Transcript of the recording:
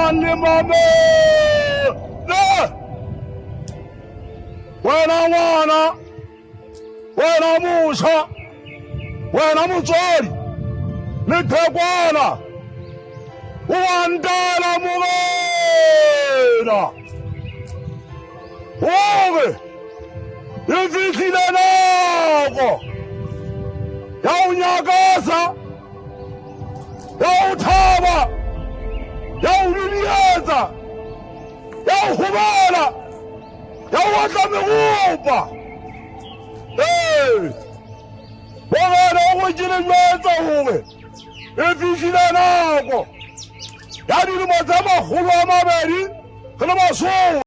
Dulang le mamele. Wena ngwana, wena motjha, wena motswadi, leqhekwana, o a ntela Morena. Hore e fihlile nako ya ho nyakasa, ya ho thaba, ya ho dudietsa, ya ho hobela, ya ho otla meropa. Ee, Morena o re ke le jwetsa hore e fihlile nako ya dilemo tse 200 re le Basotho.